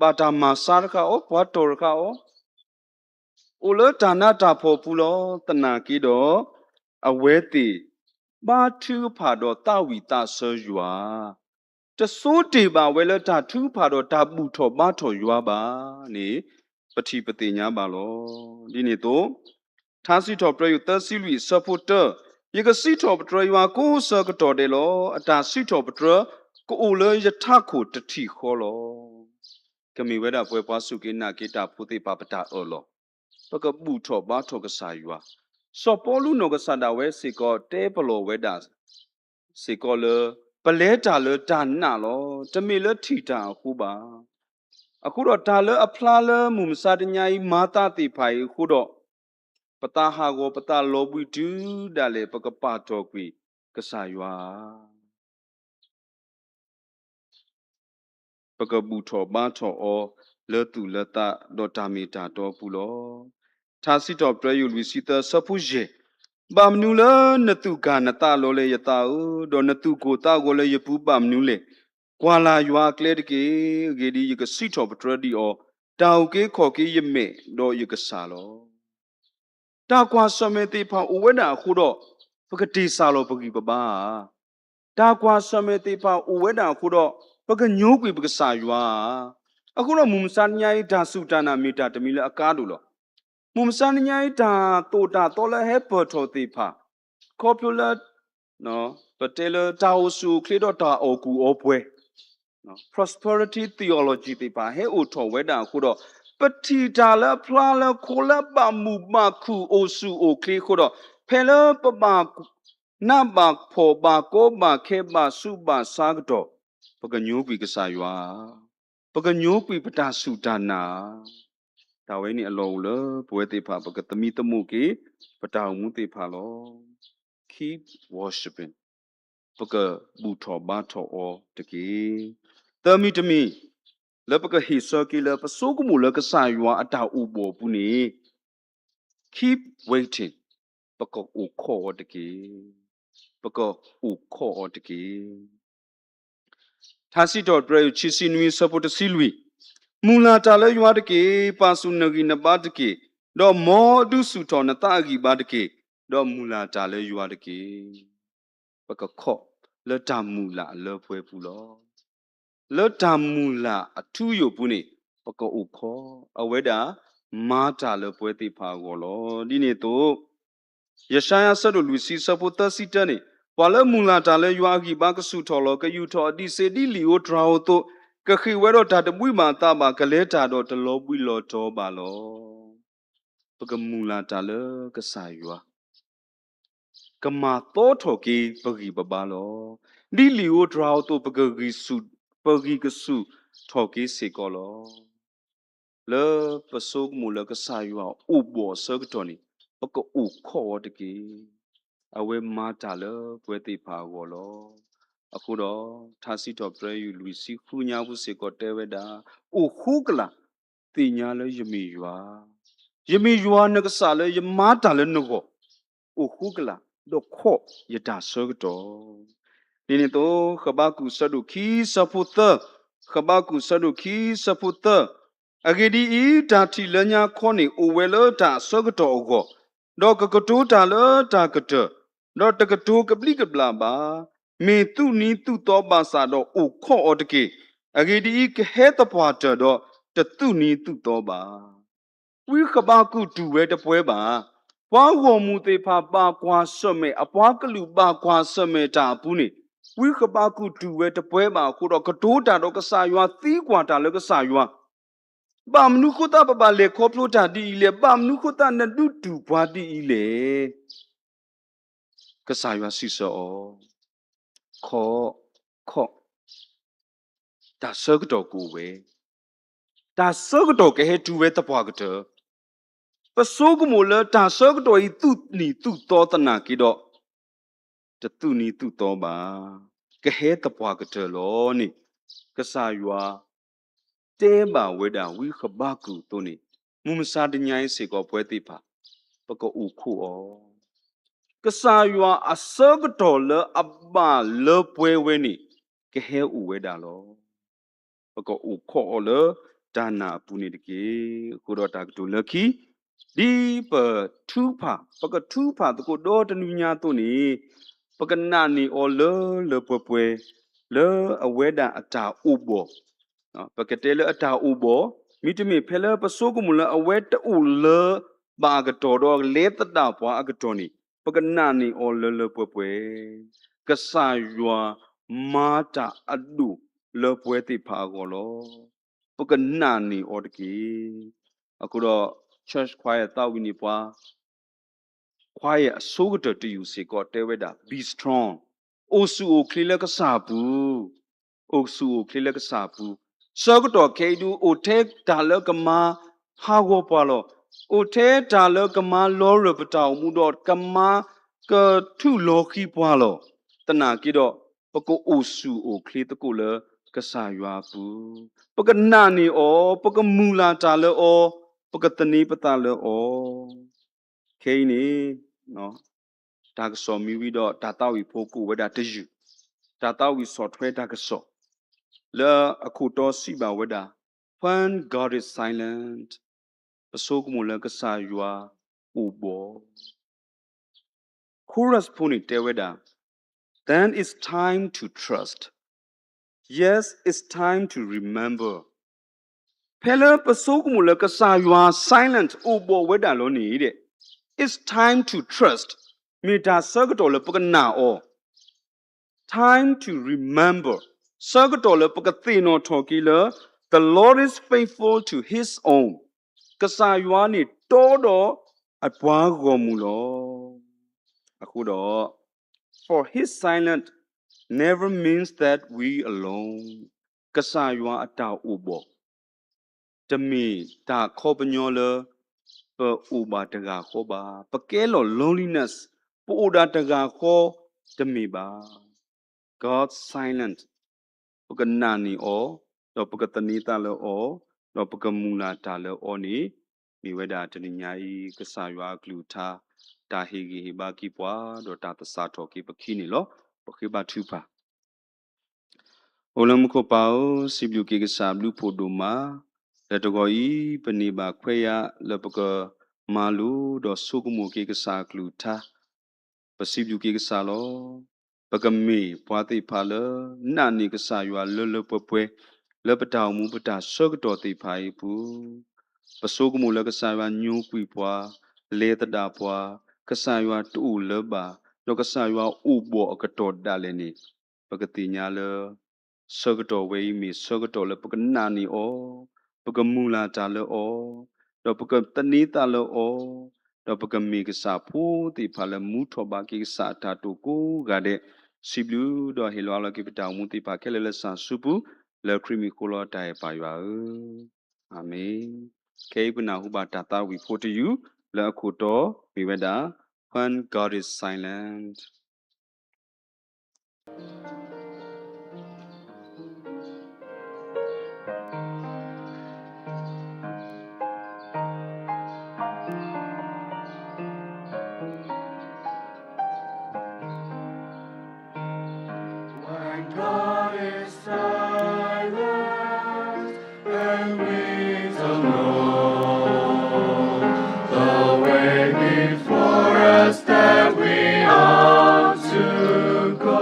ဘၣ်တၢ်မၤဆါတဃာ်အီၤ, ပှၤတီၢ်တဃာ်အီၤ, အိၣ်လၢတၢ်နးတၢ်ဖှီၣ်ပူၤလီၤ. သနာ်က့ဒီး အဝဲသ့ၣ် ဘါထုကဖၣ်ဒီးသးဝံၣ်သးဆၢယွၤ, တဆိတ့ၢ်ဘၣ်ဝဲလၢတၢ်ထုကဖၣ်ဒီးတၢ်ဘူၣ်ထီၣ်ဘါထီၣ်ယွၤဘၣ်န့ၣ် ပထံၣ်ပသ့ၣ်ညါဘၣ်လီၤ. ဒ်န့ၣ်အသိး ထါစံးထီၣ်ပတြၢၤယိၤသၢဆံလွံၢ်အဆၢဖိတၢ, ယကစံးထီၣ်ပတြၢၤယွၤကိးဆၢကတီၢ်ဒဲးလီၤ. အတၢ်စံးထီၣ်ပတြၢၤ ကအိၣ်လၢယထးခိၣ်တထံၣ်ဃီလီၤ. ကမ့ၢ်ဝဲဒၣ်ပဝဲပှၤစူၢ်က့ၤနာ်က့ၤတၢ်ဖိသ့ၣ်တဖၣ်ပတၢ်အၢၣ်လီၤ, ပကဘူၣ်ထီၣ်ဘါထီၣ်ကစၢ်ယွၤ. စီၤပီလူးနီၢ်ကစၢ်ဒၣ်ဝဲစ့ၢ်ကီးတဲပလီၢ်ဝဲဒၣ် စ့ၢ်ကီးလၢ ပလဲၤတၢ်လၢတၢ်နာ်လီၤ. တမ့ၢ်လၢထံၣ်တၢ်အဃိဘၣ်. အဃိဒီးတၢ်လၢအဖျါလၢမုၢ်မဆါတနံၤအံၤ မၤသးသ့ၣ်တဖၣ်အံၤအဃိဒီး ပသးဟးဂီၤ ပသးလီၤဘှံးတုၤဒၣ်လဲာ် ပကပာ်တီၢ်ကွံာ်ကစၢ်ယွၤ ပကဘူၣ်ထီၣ်ဘါထီၣ်အီၤ လၢသူၣ်လၢသး ဒီးတၢ်မ့ၢ်တၢ်တီအပူၤလီၤ. ထါစံးထီၣ်ပတြၢၤယိၤလွံၢ်ဆံသၢအဆၢဖိယဲၢ်, ဘၣ်မနုၤလၢနသူၣ်ကၢ်နသးလီၤလဲၣ် ယသးဧၢ, ဒီးနသူၣ်ကိၢ်သးဂီၤလၢယပူၤဘၣ်မနုၤလဲၣ်. ကွၢ်လၢ်ယွၤအကျဲတက့ၢ်. အဂ့ၢ်ဒ်အံၤ, ယကစံးထီၣ်ပတြၢၤဒံးအီၤ, တၢ်အုၣ်က့ၤခီၣ်က့ၤယမဲာ်ဒီးယကစၢ်လီၤ. တၢ်ကွၢ်ဆၢၣ်မဲာ်သ့ၣ်တဖၣ်အိၣ်ဝဲဒၣ်အဃိဒီး ပကတ့ၢ်စၢ်လီၤပဂံၢ်ပဘါဧါ. တၢ်ကွၢ်ဆၢၣ်မဲာ်သ့ၣ်တဖၣ်အိၣ်ဝဲဒၣ်အဃိဒီး ပကညိကွံာ်ပကစၢ်ယွၤဧါ. အဃိဒီးမုၢ်မဆါတနံၤအံၤ တၢ်စူၢ်တၢ်နာ်မ့ၢ်တၢ်တမံၤလၢအကါဒိၣ်လီၤ. မုၢ်မဆါတနံၤအံၤ တၢ်သိၣ်တၢ်သီလၢဟဲပၢၢ်ထီၣ်သ့ၣ်တဖၣ် ခီဖျိလၢ ပတဲလၢတၢ်အိၣ်ဆူၣ်အိၣ်ချ့ဒီးတၢ်အီၣ်ကူၣ်အီပှဲၤ prosperity theology သ့ၣ်တဖၣ်ဟဲအိၣ်ထီၣ်ဝဲဒၣ်အဃိဒီး ပထံၣ်တၢ်လၢအဖျါလၢခိလၢဘၣ်မုာ်ဘၣ်ခုၣ်အိၣ်ဆူၣ်အိၣ်ချ့အဃိဒီး ဖဲလၢပဘၣ် နးဘၣ်ဖှီၣ်ဘၣ်ကီဘၣ်ခဲဘၣ်ဆူးဘၣ်ဆါကဒီး ပကညိကွံာ်ကစၢ်ယွၤ ပကညိကွံာ်ပတၢ်စူၢ်တၢ်နာ် တၢ်ဝဲန့ၣ်အလီၢ်အိၣ်လၢပဝဲသ့ၣ်တဖၣ် ပကသမံသမိးက့ၤ ပတၢ်အိၣ်မူသ့ၣ်တဖၣ်လီၤ. Keep worshiping. ပကဘူၣ်ထီၣ်ဘါထီၣ်အီၤတက့ၢ်. သၢမံၤတမံၤ လၢပကဟ့ၣ်ဆၢက့ၤလၢ ပဆိကမိၣ်လၢကစၢ်ယွၤအတၢ်အိၣ်ဘှီၣ်အပူၤန့ၣ် keep waiting. ပကအိၣ်ခိးအီၤတက့ၢ်. ပကအိၣ်ခိးအီၤတက့ၢ်. ထါစံးထီၣ်ပတြၢၤယိၤခံဆံနွံအဆၢဖိတဆံလွံၢ်, မုၢ်လၢ်တၢ်လၢယွၤတက့ၢ်. ပာ်ဆူၣ်နဂံၢ်နဘါတက့ၢ်. ဒီးမ်ဒုးဆူၣ်ထီၣ်နသးအဂံၢ်ဘါတက့ၢ်. ဒီးမုၢ်လၢ်တၢ်လၢယွၤတက့ၢ်. ပကခိးလၢတၢ်မုၢ်လၢ်အလၢပှဲၤပူၤလီၤ. လၢတၢ်မုၢ်လၢ်အထူအယိာ်ပူၤန့ၣ် ပကအိၣ်ခိး, အဝဲဒၣ်မၤတၢ်လၢပဝဲသ့ၣ်တဖၣ်အဂီၢ်လီၤ. ဒ်န့ၣ်အသိး ယၡါယၤအဆၢဒိၣ်လွံၢ်ဆံအဆၢဖိသၢဆံတၢန့ၣ်, ပှၤလၢမုၢ်လၢ်တၢ်လၢယွၤအဂံၢ်ဘါကဆူၣ်ထီၣ်လီၤ, ကယူာ်ထီၣ်အဒံးစ့ဒ်လံာ်ဧိၤတြၤဧိၤအသိး, ကဃ့ၢ်ဝဲဒီးတၢ်တဘှံးဘၣ်အသးဘၣ်, ကလဲၤတၢ်ဒီးတလီၤဘှံးလီၤတီၤဘၣ်လီၤ. ပကမုၢ်လၢ်တၢ်လၢကစၢ်ယွၤ ကမၤသီထီၣ်က့ၤပဂံၢ်ပဘါလီၤ. ဒ်လံာ်ဧိၤတြၤဧိၤအသိး ပကဂံၢ်ဆူၣ်, ပဂံၢ်ကဆူၣ်ထီၣ်က့ၤစ့ၢ်ကီးလီၤ. လၢပဆိကမိၣ်လၢကစၢ်ယွၤအိၣ်ဘှီၣ်အဆၢကတီၢ်န့ၣ် ပကအိၣ်ခိးအီၤတက့ၢ်. အဝဲမၤတၢ်လၢပဝဲသ့ၣ်တဖၣ်အဂီၢ်လီၤ. အဃိဒီး ထါစံးထီၣ်ပတြၢၤယိၤလွံၢ်ဆံဃုညါပူၤစ့ၢ်ကီးတဲဝဲဒၣ်, အိၣ်ဃိကလာ် သ့ၣ်ညါလၢယမ့ၢ်ယွၤ, ယမ့ၢ်ယွၤနကစၢ်လၢယမၤတၢ်လၢနဂီၢ်, အိၣ်ဃိကလာ် ဒီးခိးယတၢ်ဆၢကတီၢ်. ဒ်န့ၣ်အသိး ဃဘးကူာ်ဆၢဒိၣ်ခံဆၢဖိသၢ, ဃဘးကူာ်ဆၢဒိၣ်ခံဆၢဖိသၢ, အဂ့ၢ်ဒ်အံၤ, တၢ်ထံၣ်လၢညါခီန့ၣ် အိၣ်ဝဲလၢတၢ်အဆၢကတီၢ်အဂီၢ်, ဒီးကကတိၤတၢ်လၢတၢ်ကတၢၢ်, ဒီးတကတိၤကဘျံးကဘျၣ်ဘၣ်, မ့ၢ်သူၣ်နံၤသူၣ်သီဘၣ်ဆၣ်ဒီးအိၣ်ခိးအီၤတက့ၢ်. အဂ့ၢ်ဒ်အံၤ, ကဟဲသပှၢ်တၢၢ်ဒီးတသူၣ်နံၤသူၣ်သီဘၣ်. ဝံဃဘးကူာ်တူၢ်ဝဲတပှဲၤဘၣ်. ပှၤဂီၢ်မုၢ်သ့ၣ်တဖၣ်ဘၣ်ကွၢ်ဆၢၣ်မဲာ်, အပှၤကလုာ်ဘၣ်ကွၢ်ဆၢၣ်မဲာ်တၢ်အပူၤန့ၣ်, ဝံဃဘးကူာ်တူၢ်ဝဲတပှဲၤဘၣ်အဃိဒီး ကတိၤတၢ်ဒီးကစၢ်ယွၤ, သံကွၢ်တၢ်လၢကစၢ်ယွၤ, ဘၣ်မနုၤဃိသတးပဘၣ်လဲၤခီဖျိတၢ်ဒ်အံၤလဲၣ်, ဘၣ်မနုၤဃိသတးနဒုးတူၢ်ပှၤဒ်အံၤလဲၣ်. ကစၢ်ယွၤစံးဆၢအီၤ, ခီ, ခီ, တၢ်ဆၢကတီၢ်ကအိၣ်ဝဲ, တၢ်ဆၢကတီၢ်ကဟဲတုၤဝဲသပှၢ်ကတၢၢ်. ပဆိကမိၣ်လၢတၢ်ဆၢကတီၢ်အံၤသူၣ်နံၤသူၣ်သီသနာ်က့ဒီး, တသူၣ်နံၤသူၣ်သီဘၣ်. ကဟဲသပှၢ်ကတၢၢ်လီၤန့ၣ်, ကစၢ်ယွၤတဲဘၣ်ဝဲဒၣ်ဝံဃဘးကူာ်အသိးန့ၣ်, မုၢ်မဆါတနံၤအံၤစ့ၢ်ကီးပဝဲသ့ၣ်တဖၣ်, ပကအိၣ်ခိးအီၤ ကစၢ်ယွၤအဆၢကတီၢ်လၢအဘၣ်လၢပှဲၤဝဲန့ၣ်, ကဟဲအိၣ်ဝဲဒၣ်လီၤ. ပကအိၣ်ခိးအီၤလၢတၢ်နာ်အပူၤန့ၣ်တက့ၢ်. အဃိဒီးတၢ်ကတိၤလၢခံ, ဒ်ပထုကဖၣ်, ပကထုကဖၣ်သကိးဒီတနွံညါအသိးန့ၣ်, ပကနာ်န့ၢ်အီၤလၢလၢပှဲၤပှဲၤ, လၢအဝဲဒၣ်အတၢ်အိၣ်ဘှီၣ်, ပကတဲလၢအတၢ်အိၣ်ဘှီၣ်, မ့တမ့ၢ်ဖဲလၢပဆိကမိၣ်လၢအဝဲတအိၣ်လၢၤဘၣ်အကတီၢ်ဒီးလဲၤသဒၣ်ပှၤအကတီၢ်န့ၣ်, ပကနာ်န့ၢ်အီၤလၢလၢပှဲၤပှဲၤ, ကစၢ်ယွၤမၤတၢ်အဒိၣ်လၢပဝဲသ့ၣ်တဖၣ်အဂီၢ်လီၤ. ပကနာ်န့ၢ်အီၤတက့ၢ်. အဃိဒီး Church Choir သးဝံၣ်န့ၢ်ပှၤ choir အဆိကတၢၢ်တယုၢ်စ့ၢ်ကီးတဲဝဲဒၣ် Be strong, အိၣ်ဆူၣ်အိၣ်ချ့လၢကစၢ်အပူၤ, အိၣ်ဆူၣ်အိၣ်ချ့လၢကစၢ်အပူၤ, ဆၢကတီၢ်ခဲအံၤဒု အိၣ်ထဲတၢ်လၢကမၤဟးဂီၤပှၤလီၤ. အိၣ်ထဲတၢ်လၢကမၤလီၤရၢၢ်ပတၢ်အိၣ်မူဒီး ကမၤကထုးလီၤဃံၤပှၤလီၤ. သနာ်က့ဒီး, ပကအိၣ်ဆူၣ်အိၣ်ချ့သကိးလၢကစၢ်ယွၤအပူၤ, ပကနာ်န့ၢ်အီၤ, ပကမုၢ်လၢ်တၢ်လၢအီၤ, ပကသန့ၤပသးလၢအီၤ. ခဲအံၤန့ၣ် တၢ်ကစီၣ်မံၤဝံၤဒီး တၢ်သးဝံၣ်ဖိကအိၣ်ဝဲဒၣ်တယုၢ်, တၢ်သးဝံၣ်ဆီၣ်ထွဲတၢ်ကစီၣ် လၢအခိၣ်တီစံးဘၣ်ဝဲဒၣ် When God is silent, ပဆိကမိၣ်လၢကစၢ်ယွၤအိၣ်ဘှီၣ်. Chorus ဖိန့ၣ်တဲဝဲဒၣ်, Then it's time to trust. Yes, it's time to remember. ဖဲလၢပဆိကမိၣ်လၢကစၢ်ယွၤ silent အိၣ်ဘှီၣ်ဝဲဒၣ်လီၤန့ၣ်, it's time to trust, မ့ၢ်တၢ်ဆၢကတီၢ်လၢပကနာ်အီၤ, time to remember, ဆၢကတီၢ်လၢပကသ့ၣ်နီၣ်ထီၣ်က့ၤလၢ the Lord is faithful to his own, ကစၢ်ယွၤန့ၣ်တီဒီးအပှၤဂီၢ်မုၢ်လီၤ. အဃိဒီး, for his silence never means that we alone, ကစၢ်ယွၤအတၢ်အိၣ်ဘှီၣ် တမ့ၢ်တၢ်ခီပညီလၢ ပအိၣ်ဘၣ်တဂၤဃီဘၣ်, ပကဲလီၤ loneliness, ပအိၣ်ဒၣ်တဂၤဃီတမ့ၢ်ဘၣ်. God's silence, ပကနာ်န့ၢ်အီၤ, ဒီးပကသန့ၤသးလၢအီၤ, ဒီးပကမုၢ်လၢ်တၢ်လၢအီၤန့ၣ်, မ့ၢ်ဝဲဒၣ်တနံၤညါအံၤ ကစၢ်ယွၤအကလုၢ်ကထါ တၢ်ဟ့ၣ်ဂံၢ်ဟ့ၣ်ဘါက့ၤပှၤ ဒီးတၢ်သဆၣ်ထီၣ်က့ၤပခံန့ၣ်လီၤ. ပဃ့ဘါထုကဖၣ်. အိၣ်လၢမူခိၣ်ပၢ်ဧၢ, စံးဘျုးက့ၤကစၢ်ဘျုးဖှိၣ်ဒိၣ်မး, လၢတဂီၤအံၤ ပန့ၢ်ဘၣ်ခွဲးယာ်လၢပကမၤလိဒီးဆိကမိၣ်က့ၤကစၢ်အကလုၢ်ကထါ, ပစံးဘျုးက့ၤကစၢ်လီၤ. ပကမ့ၢ်ပှၤသ့ၣ်တဖၣ်လၢ နာ်န့ၢ်ကစၢ်ယွၤလၢလၢပှဲၤပှဲၤ လၢပတၢ်အိၣ်မူပတၢ်ဆၢကတီၢ်သ့ၣ်တဖၣ်အံၤအပူၤ, ပဆိကမိၣ်လၢကစၢ်ယွၤညိကွံာ်ပှၤ, လဲၤသဒၣ်ပှၤ, ကစၢ်ယွၤတအိၣ်လၢၤဘၣ်, ဒီးကစၢ်ယွၤအိၣ်ဘှီၣ်အကတီၢ်ဒၣ်လဲာ်န့ၣ်, ပကသ့ၣ်ညါလၢ ဆၢကတီၢ်ဝဲအံၤမ့ၢ်ဆၢကတီၢ်လၢပကနာ်န့ၢ်အီၤ, ပကမုၢ်လၢ်တၢ်လၢအီၤ, ဒီးပကသန့ၤသးလၢအီၤ, ဒီးပကမ့ၢ်ကစၢ်ဖိသ့ၣ်တဖၣ်လၢမူထီၣ်ဘၣ်က့ၤကစၢ်အတၢ်တိာ်ကိးဂၤဒဲး, စံးဘျုးဒီးဟ့ၣ်လီၤအလီၤက့ၤပတၢ်အိၣ်မူသ့ၣ်တဖၣ်ခဲလၢာ်လၢကစၢ်အစုပူၤ, လၢခရံာ်မံၤအဃိလီၤတၢ်အဲၣ်ပၢ်ယွၤဧၢ. အၤမ့ၣ်. ခဲအံၤပနၢ်ဟူဘၣ်တၢ်သးဝံၣ်ဖိတယုၢ် လၢအခိၣ်တီမ့ၢ်ဝဲဒၣ် When God is silent. When God is silent and we don't know the way before us that we ought to go.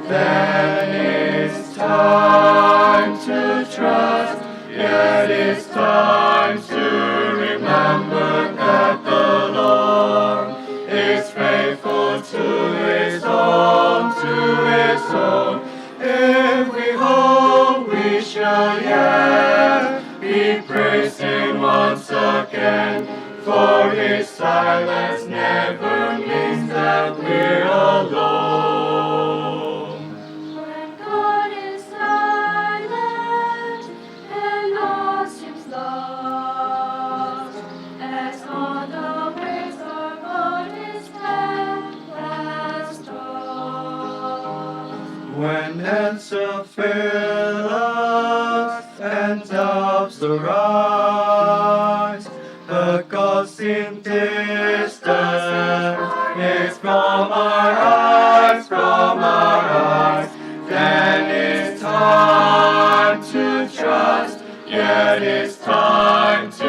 Then it's time to trust, yet it's time to remember that the Lord is faithful to his own, to his own. If we hope we shall yet be praising once again, for his silence never means that we're alone. When God is silent and all seems lost, as all the ways our God is tempest tossed. When answer fail us and doubts arise, but God's in distance is from our eyes, from our eyes. Then it's time to trust, yet it's time to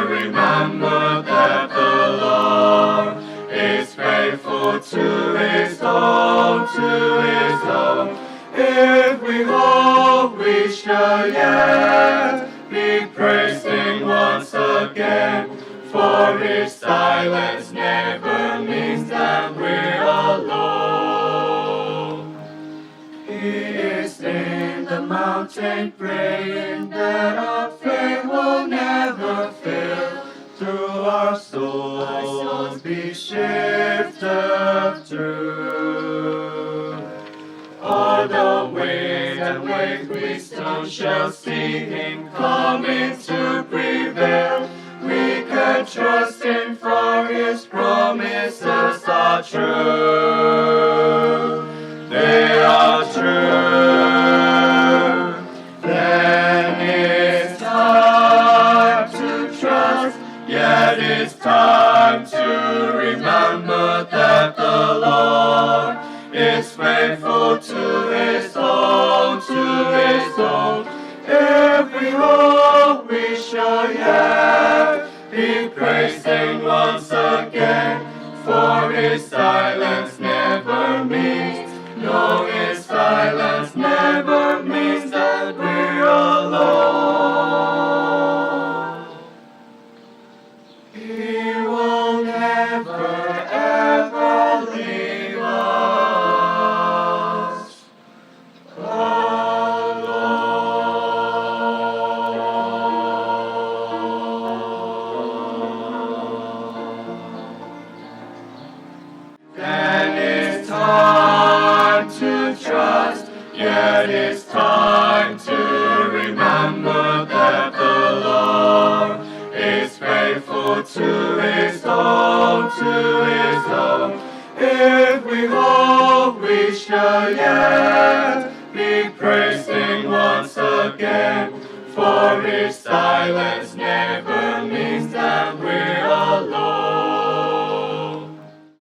remember that the Lord is faithful to his own, to his own. If we hope we shall yet be praising once again, for his silence never means that we're alone. He is in the mountain praying that our faith will never fail, through our souls be shifted through. All the ways and ways we still shall see him coming to prevail. We can trust him, for his promises are true. They are true. Then it's time to trust, yet it's time to remember that the Lord is faithful to his own, to his own. If we hope we shall yet be praising once again, for his silence never means, no, his silence never means that we're alone. He will never ever leave us alone. Then it's time to trust, yet it's time to remember that the Lord is faithful to his own, to his own. If we hope we shall yet